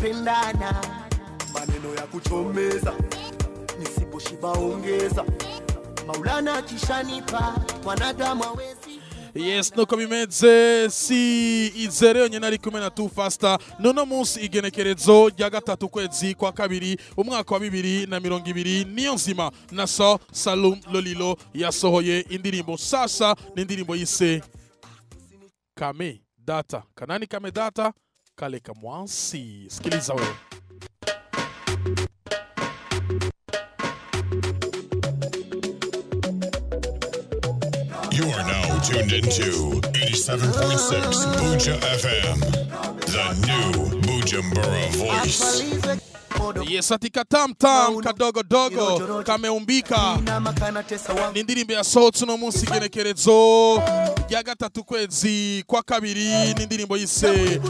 Tunapendana, maneno ya kuchomeza, nisiposhiba ongeza, Maulana kishanipa, wanadamu hawezi. Yes, nuko bimeze, si Izere yonyene ari kumwe na Too Faster. Nuno munsi igenekerezo rya 3 kwezi kwa kabiri umwaka wa 2020, Niyonzima na So Salum Lolilo yasohoye indirimbo sasa, n'indirimbo yise Kame Data. Kanani Kame Data kale kamwansi. Sikiliza wewe. You are now tuned into 87.6 Buja FM, the new Bujumbura voice. Yes, atika tam tam kadogo dogo kameumbika. Ni indirimbo yasohotse uno munsi igenekerezo rya 3 kwezi kwa kabiri, ni indirimbo yise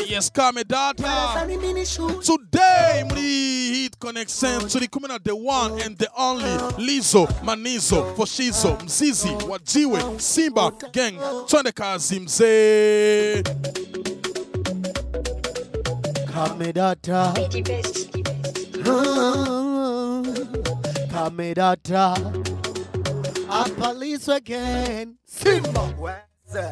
Yes Kame Data. Today muri Hit Connection turi kumwe na the one and the only Lizo Manizo Foshizo Mzizi Wajiwe Simba Gang. Twende kazi mzee. Kame Data, Kame Data, Apalizo again. Simba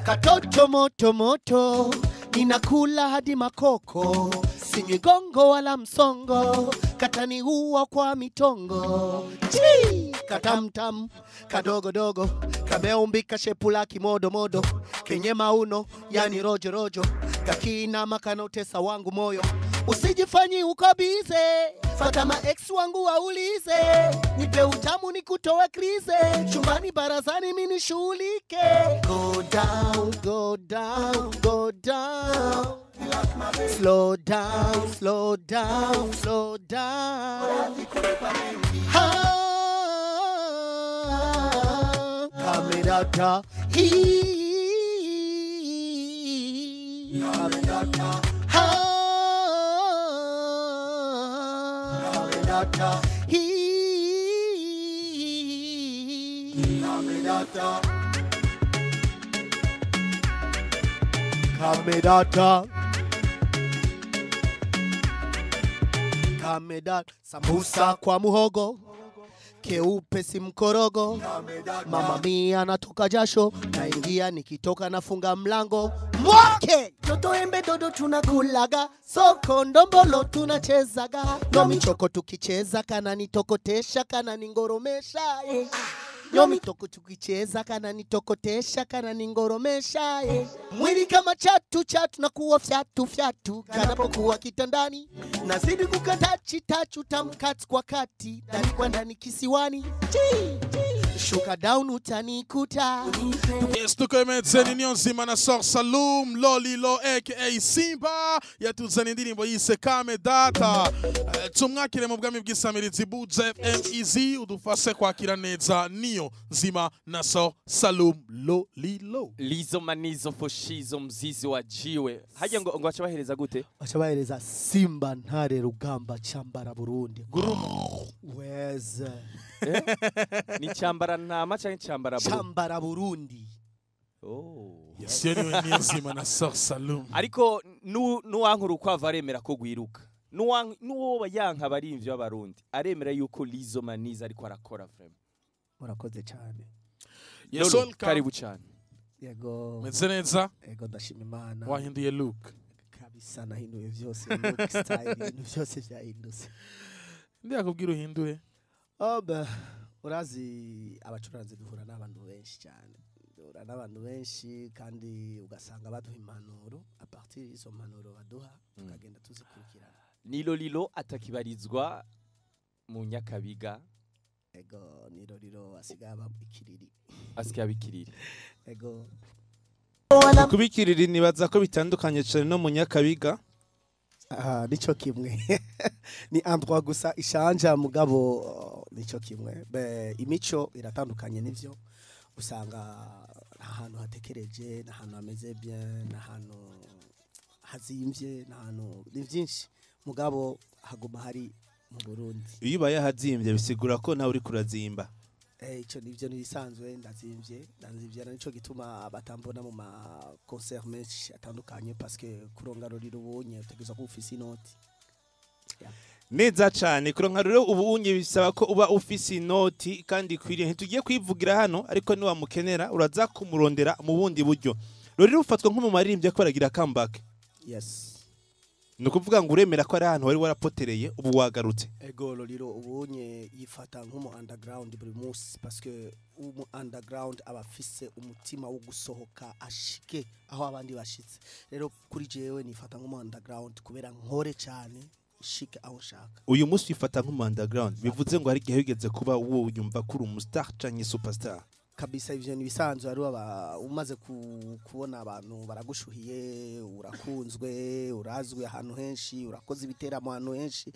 katoto moto moto, ninakula hadi makoko, sinywi gongo wala msongo, katani huwa kwa mitongo. Chi katamtam kadogo dogo, kameumbika shepula kimodo modo, kenye mauno yani rojo rojo, kakina makanotesa wangu moyo. Usijifanyi uko bize, fata ma ex wangu waulize, nipe utamu nikutoe krize, chumbani barazani mimi nishughulike. Go down, go down, go down, slow down, slow down, slow down. Ha, Kame Data, he, Kame Data, ha. He Kame Data, Kame Data, Kame Data. Sambusa kwa muhogo, keupe si mkorogo, mama mia natoka jasho, naingia nikitoka nafunga mlango mwake. Toto embe dodo tunakulaga, soko ndombolo tunachezaga, no michoko tukicheza kana nitokotesha kana ningoromesha. Nyomi toko tukicheza kana nitokotesha kana ningoromesha. Mwili kama chatu chatu na kuwa fyatu fyatu, kanapokuwa kitandani nazidi kukatachi tachu tamkati kwa kati, ndani kwa ndani kisiwani. Chi shuka down utanikuta. Yes, tuko mezeni Niyonzima na Sor Salum Lolilo aka Simba yatuzana indirimbo yise Kame Data. Tumwakire mu bwami bw'isamirizi Buja FM Easy, udufashe kwakira neza Niyonzima na Sor Salum Lolilo. Lizo Manizo Foshizo Mzizi Wajiwe. Haja ngo ngo acabahereza gute? Acabahereza Simba Ntare Rugamba Chambara Burundi. Gurumo weze. Ni chambara ntama canke chambara Burundi? Chambara Burundi. Oh. Yes, yoni Niyonzima na Sor Salum. Ariko nuwankuru ukwava aremera ko gwiruka. Nuwo yanka barimvyo b'abarundi aremera yuko Lizo Manizo ariko arakora vraiment. Murakoze cyane. Yes, Lolo, karibu cyane. Yego. Meze neza? Yego, ndashima Imana. Wahinduye look. Kabisa nahinduye vyose, look, style, ibintu vyose vyahindutse. Ndakubwira uhindure. Oba urazi abacuranzi duhura n'abantu benshi cyane. Duhura n'abantu benshi kandi ugasanga baduha impanuro, a partir izo mpanuro baduha tukagenda tuzikurikirana. Ni Lolilo atakibarizwa mu Nyakabiga. Ego, ni Lolilo asigaye aba ikiriri. Asigaye aba ikiriri. Ego. Kubikiriri nibaza ko bitandukanye cyane no mu Nyakabiga. Ah, nico kimwe. Ni endroit gusa ishanja mugabo nico kimwe. Be imico iratandukanye nivyo. Usanga ahantu hatekereje, n'ahantu hameze bien, n'ahantu hazimvye, n'ahantu ni vyinshi mugabo haguma hari mu Burundi. Iyo ubaye hazimvye bisigura ko nawe uri kurazimba. Ico nivyo nibisanzwe, ndazimvye, ndazimvye nico gituma batambona mu ma concert menshi atandukanye parce que kuronga Lolilo ubonye utegerezwa kuba ufise inoti. Neza cane. Kuronka rero ubu unye bisaba ko uba ufise inoti kandi ikwiriye. Ntitugiye kwivugira hano, ariko niwamukenera uraza kumurondera mu bundi buryo. Rero ufatwa nko mu maririmbyi ko baragira comeback. Yes. Ni ukuvuga ngo uremera ko ari ahantu wari warapotereye, ubu wagarutse. Ego, Lolilo ubunye yifata nk'umu underground buri munsi, parce que umu underground aba afise umutima wo gusohoka ashike aho abandi bashitse. Rero kuri jewe nifata nk'umu underground kubera nkore cyane shike aho nshaka. Uyu munsi wifata nk'umu underground, bivuze ngo hari igihe wigeze kuba wuyumva ko uri umustar canke superstar. Kabisa, ivyo ni bisanzwe. Ari aba umaze kubona abantu baragushuhiye, urakunzwe, urazwi ahantu henshi, urakoze ibiteramo ahantu henshi,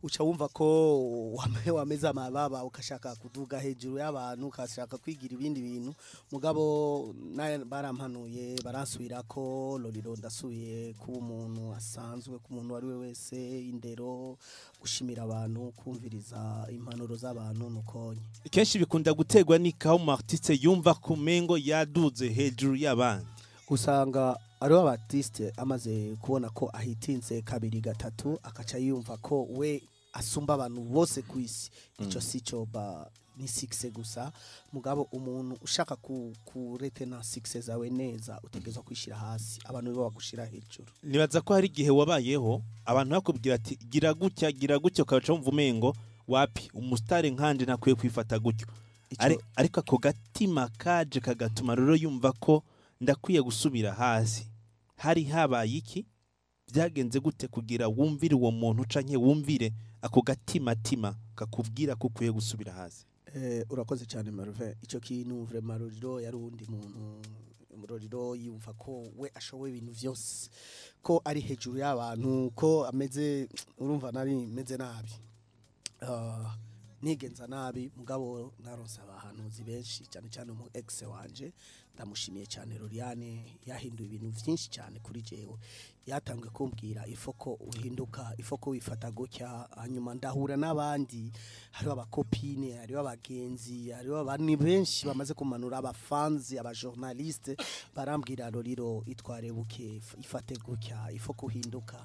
uca wumva ko wameze amababa, ukashaka kuduga hejuru y'abantu, ukashaka kwigira ibindi bintu. Mugabo naye barampanuye, baransubira ko Lolilo ndasubiye kuba umuntu asanzwe, ku muntu uwo ari we wese, indero, gushimira abantu, kumviriza impanuro z'abantu, nukonye. Kenshi bikunda guterwa n'ikaho umu artiste yumva ku mengo yaduze hejuru y'abandi. Usanga ariho artiste amaze kubona ko ahitinze kabiri, gatatu, akaca yumva ko we asumba abantu bose ku isi. Ico si cyo, ba ni succès gusa. Mugabo umuntu ushaka kuretena succès zawe neza, utegerezwa kwishira hasi, abantu bo bagushira hejuru. Nibaza ko hari igihe wabayeho abantu bakubwira ati gira gutya, gira gutya, ukaca wumva umengo wapi, umusitari nkanje ntakwiye kwifata gutyo. Ariko ako gatima kaje kagatuma rero yumva ko ndakwiye gusubira hasi. Hari habaye iki? Byagenze gute kugira wumvire uwo muntu canke wumvire ako gatima tima kakubwira ko ukwiye gusubira hasi? Urakoze cyane, Marvin. Ico kintu vraiment, Lolilo yari uwundi muntu. Lolilo yumva ko we ashoboye ibintu vyose, ko ari hejuru y'abantu, ko ameze, urumva nari meze nabi, nigenza nabi. Mugabo naronse abahanuzi benshi cyane cyane umu ex wanje, ndamushimiye cyane, Loriane, yahinduye ibintu vyinshi cyane kuri jewe. Yatangiye kumbwira ifoko uhinduka, ifoko wifata gutya. Hanyuma ndahura n'abandi, hariho abacopines, hariho abagenzi, hariho abantu benshi bamaze kumanura, abafanzi, abajournaliste, barambwira: "Lolilo, itware buke, ifate gutya, ifoko uhinduka."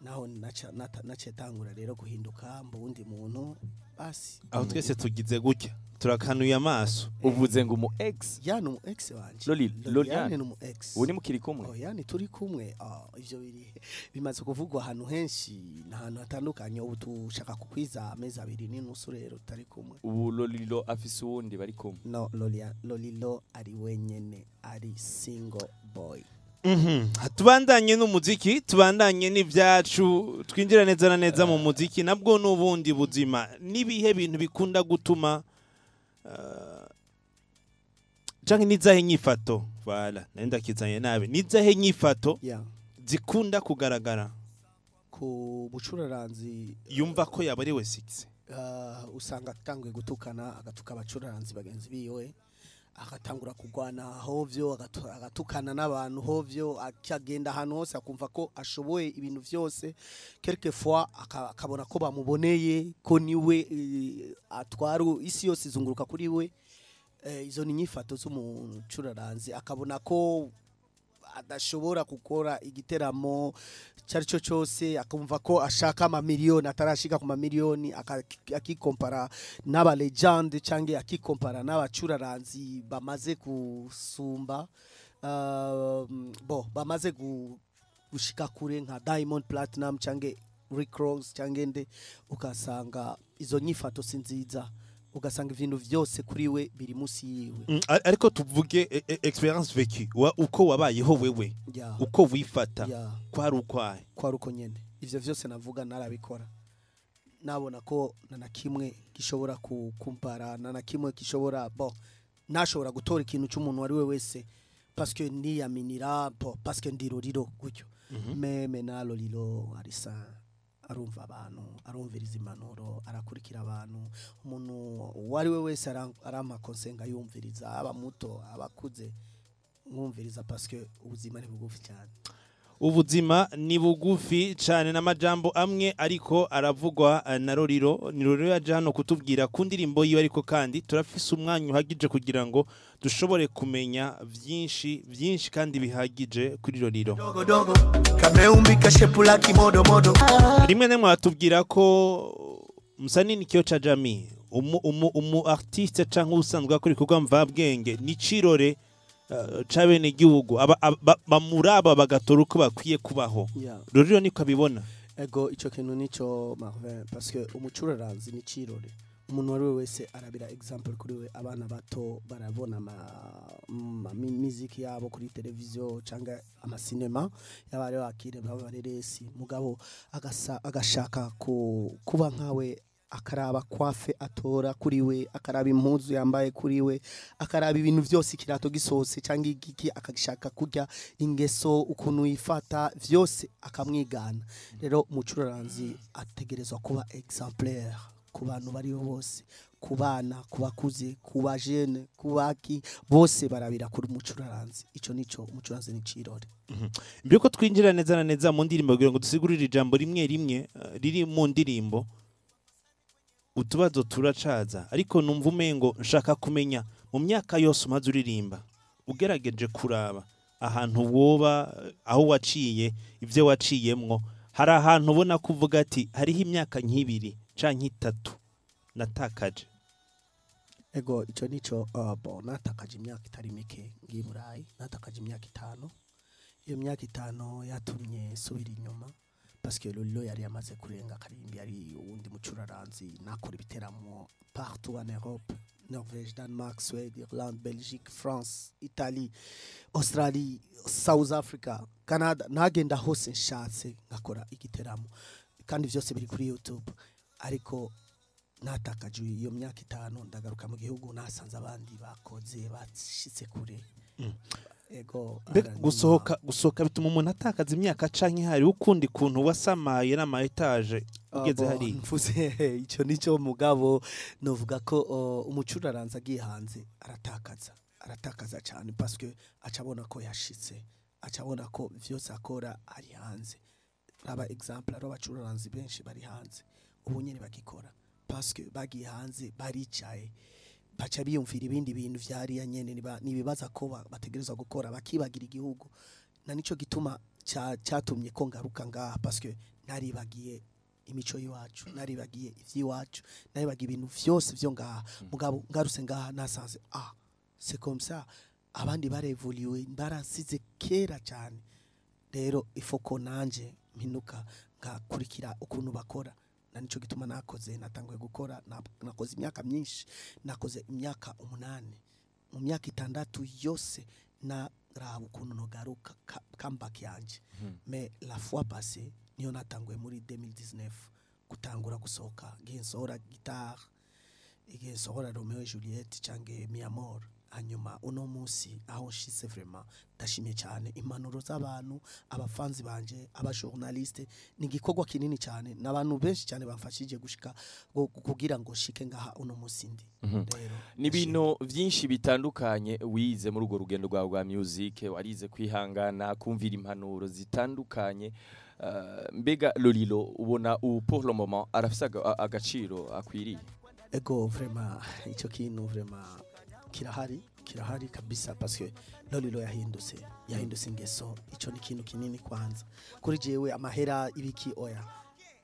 Naho nace tangura rero guhinduka mba uwundi muntu basi. Aho twese tugize gutya, turakanuye amaso. Uvuze ngo umu ex? Ya, ni umu ex wanje. Loli- Loriane. Loriane. Ni umu ex. Ubu ni mukiri kumwe? Oya, ni turi kumwe. Ivyo biri bimaze kuvugwa ahantu henshi n'ahantu hatandukanye. Ubu tushaka kukwiza amezi 2.5 rero tutari kumwe. Ubu Lolilo afise uwundi bari kumwe? No, Lolilo ari wenyene, ari single boy. Tubandanye n'umuziki, tubandanye n'ibyacu, twinjira neza na neza mu muziki nabwo n'ubundi buzima. Nibihe bintu bikunda gutuma canke nizahe nyifato, voilà, nari ndakizanye nabi, nizahe nyifato zikunda kugaragara ku bucuraranzi yumva ko yabariwe succès? Usanga atanguye gutukana, agatuka abacuraranzi bagenzi biwe, agatangura kugwana hovyo, agatukana n'abantu hovyo, akagenda ahantu hose akumva ko ashoboye ibintu vyose. Quelquefois akabona ko bamuboneye ko niwe atwara isi yose, izunguruka kuri we. Izo ni inyifato z'umucuraranzi. Akabona ko adashobora gukora igiteramo cyari cyo cyose, akumva ko ashaka amamiliyoni atarashika ku mamiliyoni, akikompara n'aba legend cyangwa akikompara n'abacuraranzi bamaze gusumba, bo bamaze gushika kure nka Diamond Platinum cyangwa Rick Ross cyangwa nde. Ugasanga izo nyifato si nziza, ugasanga ibintu byose kuri we biri munsi yiwe. Ariko tuvuge expérience vécue, uko wabayeho wewe, uko wifata, kwari ukwaye? Kwari uko nyene. Ivyo vyose navuga narabikora, nabona ko na kimwe gishobora kumpara, na kimwe gishobora, bo nashobora gutora ikintu cy'umuntu uwo ari we wese, parce que niyaminira, bo parce que ndi Lolilo gutyo. Même na Lolilo arisa, arumva abantu, arumviriza impanuro, arakurikira abantu. Umuntu uwo ari we wese arampa conseil yumviriza, aba muto, abakuze, mwumviriza, parce que ubuzima ni bugufi cyane. Ubuzima ni bugufi cyane, n'amajambo amwe ariko aravugwa na Lolilo. Ni Lolilo yaje hano kutubwira ku ndirimbo yiwe, ariko kandi turafise umwanya uhagije kugira ngo dushobore kumenya vyinshi vyinshi kandi bihagije kuri Lolilo. Dogo dogo kameumbika shepu la kimodomodo. Rimwe na rimwe batubwira ko msanii ni kioo cha jamii, umu artiste canke usanzwe akora ibikorwa mvabwenge ni cirore c'abene gihugu, bamuraba bagatora uko bakwiye kubaho. Lolilo niko abibona. Ego, ico kintu nico, Marvin, parce que umucuraranzi ni cirore. Umuntu uwo ari we wese arabira example kuri we. Abana bato barabona ama miziki yabo kuri televiziyo cyangwa amasinema y'abari bakire b'abareresi, mugabo agasa agashaka kuba nkawe, akaraba coiffe atora kuri we, akaraba impuzu yambaye kuri we, akaraba ibintu byose, ikirato gisohotse cyangwa igiki, akagishaka kurya, ingeso, ukuntu yifata, vyose akamwigana. Rero umucuraranzi ategerezwa kuba exemplaire ku bantu bariho bose, ku bana, ku bakuze, ku bajene, ku baki bose barabira kuri umucuraranzi. Ico nico umucuraranzi ni cirore. Mbere yuko twinjira neza na neza mu ndirimbo, kugira ngo dusigurire ijambo rimwe rimwe riri mu ndirimbo, utubazo turacaza, ariko numva umengo nshaka kumenya, mu myaka yose umaze uririmba, ugerageje kuraba ahantu woba aho waciye, ibyo waciyemwo, hari ahantu ubona kuvuga ati hariho imyaka nk'ibiri canke itatu natakaje? Ego, ico nico. Bon, natakaje imyaka itari mike ngiye i Burayi. Natakaje imyaka 5. Iyo myaka 5 yatumye subira inyuma, parce que Lolilo yari yamaze kurenga karimbi, yari uwundi mucuraranzi. Nakora ibiteramo partout en Europe: Norvège, Danemark, Suède, Irlande, Belgique, France, Italie, Australie, South Africa, Canada. Nagenda hose nshatse ngakora igiteramo, kandi vyose biri kuri YouTube. Ariko natakaje iyo myaka 5. Ndagaruka mu gihugu, nasanze abandi bakoze, bashitse kure. Ego. Mbega hanyuma- gusohoka bituma umuntu atakaza imyaka, canke hari ukundi kuntu wasamaye n'ama étages ugeze Bon, hariya? Mvuze icyo nicyo, mugabo novuga ko umucuraranzi agiye hanze aratakaza cyane, parce que aca abona ko yashitse, aca abona ko vyose akora ari hanze. Raba exemple, ari abacuraranzi benshi bari hanze ubu nyene bagikora, parce que bagiye hanze baricaye, baca biyumvira ibindi bintu vyariya nyene, nibibaza ko bategerezwa gukora, bakibagira igihugu. Na nico gituma cyatumye ko ngaruka ngaha, parce que naribagiye imico y'iwacu, naribagiye ivy'iwacu, naribagiye ibintu vyose vyo ngaha. Mugabo ngarutse ngaha, nasanze ah, c'est comme ça, abandi barevoluwe, barasize kera cyane. Rero ifoko nanje mpinduka ngakurikira ukuntu bakora. Na nico gituma nakoze, natanguye gukora, nakoze imyaka myinshi, nakoze imyaka 8. Mu myaka 6 yose naraba ukuntu nogaruka, comeback yanje. Mais la fois passée niyo natanguye muri 2019 gutangura gusohoka, ngiye nsohora guitare, igihe nsohora Romeo et Juliette canke Mi Amor. Hanyuma uno munsi aho nshitse, vraiment ndashimye cyane impanuro z'abantu, abafanzi banje, abajournaliste. Ni igikorwa kinini cyane n'abantu benshi cyane bamfashije gushika kugira ngo shike ngaha uno munsi ndi. Rero Ni ibintu byinshi bitandukanye wize muri urwo rugendo rwawe rwa music. Warize kwihangana, kumvira impanuro zitandukanye. Mbega Lolilo ubona ubu pour le moment arafise agaciro akwiriye? Ego, vraiment icyo kintu vraiment kirahari, kirahari kabisa, parce que Lolilo yahindutse ingeso. Icyo ni ikintu kinini kwanza kuri jewe. Amahera, ibiki, oya.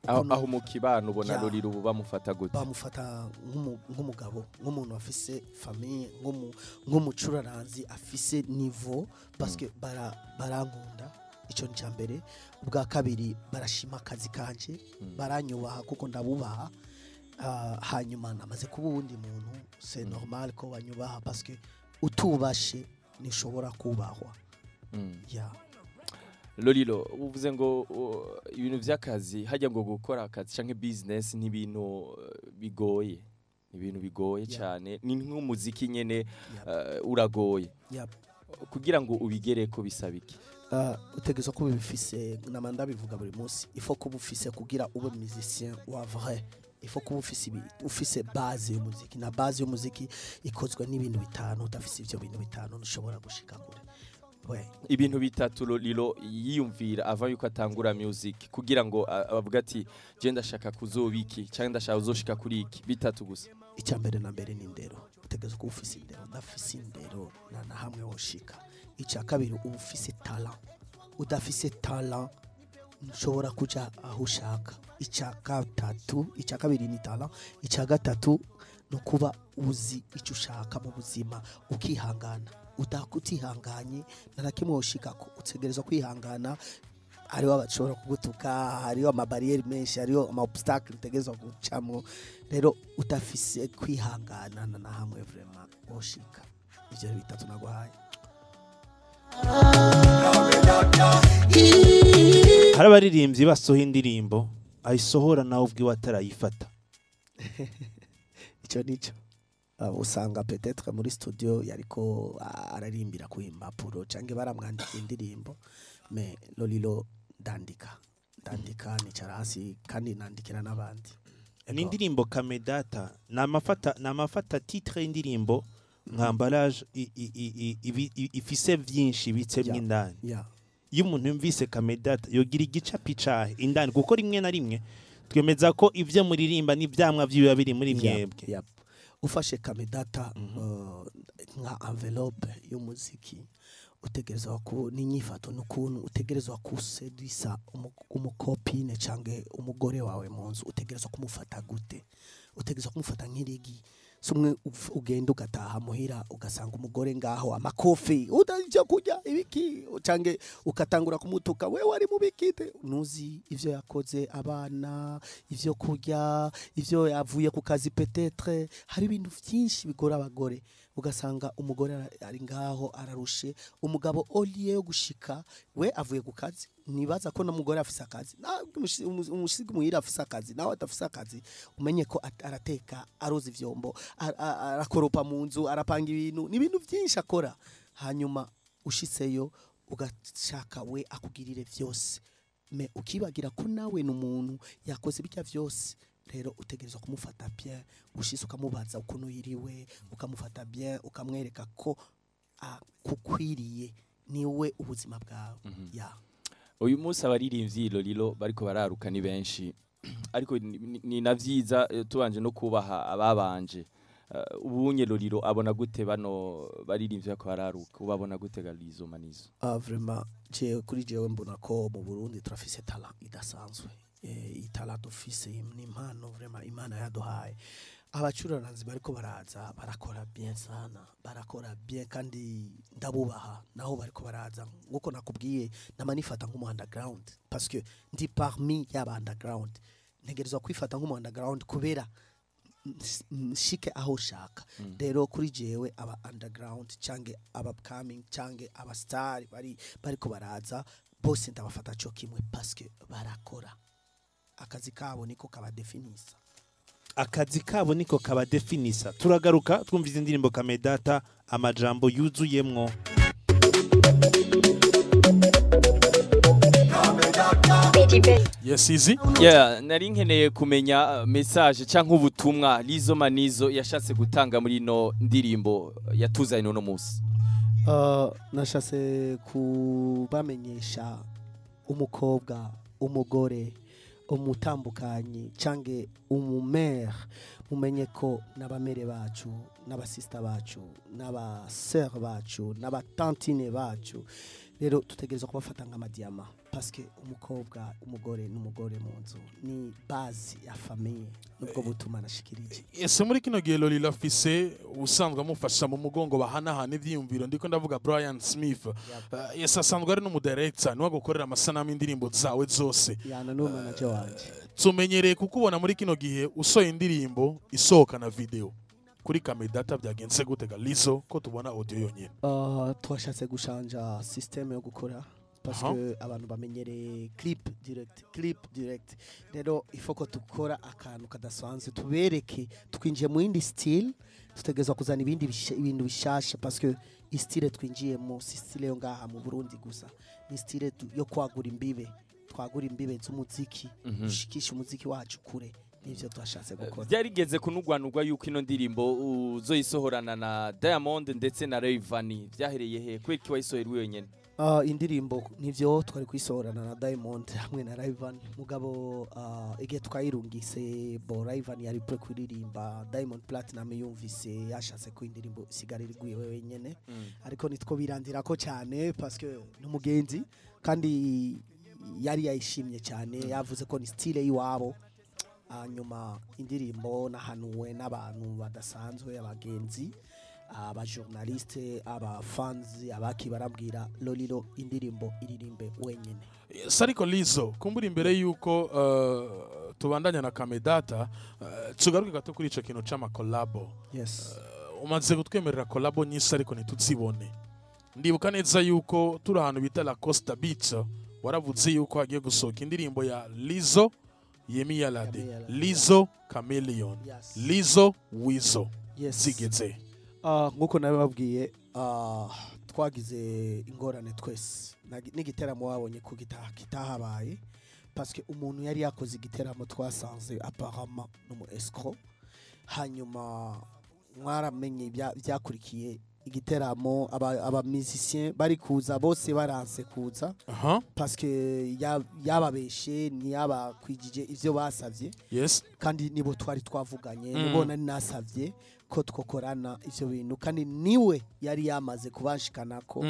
Aho mu kibano ubona Lolilo ubu bamufata gute? Bamufata nk'umugabo, nk'umuntu afise famille, nk'umucuraranzi afise niveau, parce que barankunda. Icyo ni cya mbere. Ubwa kabiri, barashima akazi kanje, baranyubaha kuko ndabubaha. Hanyuma namaze kuba uwundi muntu, c'est normal ko banyubaha, parce que utubashe ntishobora kubahwa. Yeah. Lolilo, uvuze ngo ibintu vy'akazi hajya ngo gukora akazi canke business ni ibintu bigoye, ni ibintu bigoye cyane, ni nk'umuziki nyene. Uragoye. Kugira ngo ubigereko bisaba iki? Utegerezwa kuba ubifise. Nama ndabivuga buri munsi, il faut kuba ufise, kugira ube musicien wa vrai, il faut kuba ufise ufise base y'umuziki. Na base y'umuziki ikozwe n'ibintu bitanu. Udafise ivyo bintu bitanu, ntushobora gushika kure. We. Ibintu bitatu Lolilo yiyumvira ava yuko atangura music kugira ngo avuga ati je ndashaka kuzobiki cyangwa ndashaka uzoshika kuri iki, bitatu gusa. Icya mbere na mbere ni indero. Utegerezwa kuba ufise indero. Udafise indero, nta na hamwe woshika. Icya kabiri, uba ufise talent. Udafise talent, nshobora kuja aho ushaka. Icya gatatu, icya kabiri ni talent. Icya gatatu ni ukuba uzi icyo ushaka mu buzima, ukihangana. Utihanganye, nta na kimwe woshikako. Utegerezwa kwihangana. Hariho abashobora kugutuka, hariho amabariyeri menshi, hariho ama obstacle utegerezwa gucamwo. Rero udafise kwihangana, na hamwe vraiment woshika. Ivyo ni bitatu naguhaye. Hari abaririmbyi basohoye indirimbo, ayisohora nawe ubwiwe atarayifata. Ico nico. Usanga peut-être muri studio yariko ararimbira ku impapuro canke baramwandika indirimbo. Mais Lolilo ndandika, ndandika, nicara hasi kandi nandikira n'abandi. Ni indirimbo Kamedata, ni amafata titre y'indirimbo nka emballage ifise vyinshi bitsemwe indani. Iyo umuntu yumvise Kamedata, yogira igicapi cahe indani? Kuko rimwe na rimwe twemeza ko ivyo muririmba n'ivyamwa vyiwe biri muri mwebwe. Yep. Ufashe Kamedata nka enveloppe y'umuziki, utegerezwa ku n'inyifato n'ukuntu utegerezwa kusedwisa umukopine canke umugore wawe mu nzu. Utegerezwa kumufata gute? Utegerezwa kumufata nk'irigi. Sumwe ugenda ugataha muhira, ugasanga umugore ngaho amakofi, utaje kurya ibiki, canke ukatangura kumutuka: "Wewe wari mu bikite?" Nuzi ivyo yakoze, abana, ivyo kurya, ivyo yavuye ku kazi. Peut-être hari ibintu vyinshi bigora abagore. Ugasanga umugore ari ngaho ararushe, umugabo oliye yo gushika we avuye ku kazi. Nibaza ko n'umugore afise akazi, umushigi muhira afise akazi, nawe adafise akazi, umenye ko arateka, aroza ivyombo, arakoropa mu nzu, arapanga ibintu. Ni ibintu vyinshi akora. Hanyuma ushitseyo, ugashaka we akugirire vyose, mais ukibagira ko nawe ni umuntu yakoze bijya vyose. Rero utegerezwa kumufata bien. Ushitse ukamubaza ukuntu yiriwe, ukamufata bien, ukamwereka ko akukwiriye, niwe ubuzima bwawe ya. Uyu munsi abaririmbyi, Lolilo, bariko bararuka ni benshi, ariko ni na vyiza, tubanje no kubaha ababanje. Ubunye Lolilo abona gute bano baririmbyi bariko bararuka? Ubabona gute ga Lizo Manizo? Ah, vraiment, jewe, kuri jewe mbona ko mu Burundi turafise talent idasanzwe. Iyi talent dufise ni impano vraiment Imana yaduhaye. Abacuraranzi bariko baraza barakora bien sana, barakora bien kandi ndabubaha naho bariko baraza. Nkuko nakubwiye, namanifata nk'umu underground parce que ndi parmi y'aba underground. Ntegerezwa kwifata nk'umu underground kubera nshike aho ushaka. Rero kuri jewe, aba underground canke aba upcoming canke aba star bariko baraza bose, ndabafata co kimwe parce que barakora akazi kabo, niko kabadefinisa. Akazi kabo niko kabadefinisa. Turagaruka twumviza indirimbo Kamedata, amajambo yuzuyemwo. Yes, easy. Yeah, nari nkeneye kumenya message canke ubutumwa Lizo Manizo yashatse gutanga muri ino ndirimbo yatuzanye uno munsi. Nashatse kubamenyesha umukobwa, umugore, umutambukanyi canke umumere, mumenye ko n'abamere bacu, n'abasista bacu, n'abasœur bacu, n'abatantine bacu. Rero tutegerezwa kubafata nk'amadiyama parce que umukobwa, umugore n'umugore mu nzu ni base ya famille. Nubwo butuma nashikirije. Ese muri kino gihe Lolilo afise usanzwe amufasha mu mugongo, bahanahana ivyiyumviro? Ndiko ndavuga Brian Smith. Yes, asanzwe ari n'umudirector, niwe agukorera amasanamu y'indirimbo zawe zose. Yana n'umanager wanje. Tumenyereye kukubona muri kino gihe usohoye indirimbo isohoka na video. Kuri Kamedata byagenze gute ga Lizo, ko tubona audio yonyene? Twashatse gushanja système yo gukora parce que abantu bamenyereye clip direct, clip direct. Rero ifo ko tukora akantu kadasanzwe, tubereke twinjiye mu yindi style. Tutegerezwa kuzana ibindi ibintu bishasha parce que style twinjiyemo si style yo ngaha mu Burundi gusa, ni style yo kwagura imbibe, twagura imbibe z'umuziki, dushikisha umuziki wacu kure. Nivyo twashatse gukora. Byarigeze kunugwanugwa yuko ino ndirimbo uzoyisohorana na Diamond ndetse na Rayvanny. Vyahereye he? Kubera iki wayisohera wenyene? Indirimbo nivyo twari kwisohorana na Diamond hamwe na Rayvan, mugabo igihe twayirungise bo Rayvan yari pre kuririmba, Diamond Platinum yumvise yashatse ko indirimbo isigara iri gwiwe wenyene, ariko nitwo birandira ko cyane parce que n'umugenzi kandi yari yayishimye cyane, yavuze ko ni style yiwabo. Hanyuma indirimbo nahanuwe n'abantu badasanzwe, abagenzi, abajournaliste, abafans, abaki barambwira Lolilo indirimbo iririmbe wenyene. Yes, ariko Lizo, kumbura imbere yuko tubandanya na Kamedata, tugaruke gato kuri ico kintu c'amakolabo. Yes. Umaze kutwemerera kolabo nyinshi ariko ntituzibone. Ndibuka neza yuko turi ahantu bita La Costa Beach, waravuze yuko hagiye gusohoka indirimbo ya Lizo Yemi Alade, Yemi Alade. Lizo Chameleon, Yes. Lizo Wizo. Yes. Zigeze. Nkuko nabibabwiye, twagize ingorane twese n'igiteramo wabonye ko kitahabaye parce que umuntu yari yakoze igiteramo twasanze apparemment n'umu escroc. Hanyuma mwaramenye byakurikiye igiteramo, aba musiciens bari kuza bose baranse kuza parce que yababeshe, ntiyabakwijije ivyo basavye. Kandi nibo twari twavuganye, nibo nari nasavye ko twokorana ivyo bintu, kandi niwe yari yamaze kubanshikanako.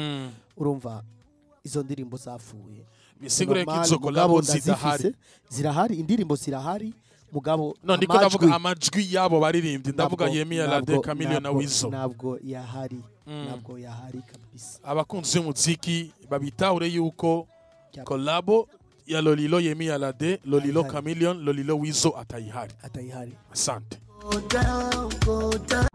Urumva izo ndirimbo zapfuye. Bisigure ko Normal, izo mugabo kolabo zidahari. ndazifise, zirahari, indirimbo zirahari, mugabo No, ndiko ndavuga amajwi yabo baririmbye, ndavuga Yemi Alade, Chameleone na Wizo. Ntabwo yahari, ntabwo yahari kabisa. Abakunzi b'umuziki babitahure yuko kolabo ya Lolilo Yemi Alade, Lolilo Atayihari. Chameleone, Lolilo Wizo atayihari. Atayihari. Asante. Go down, go down.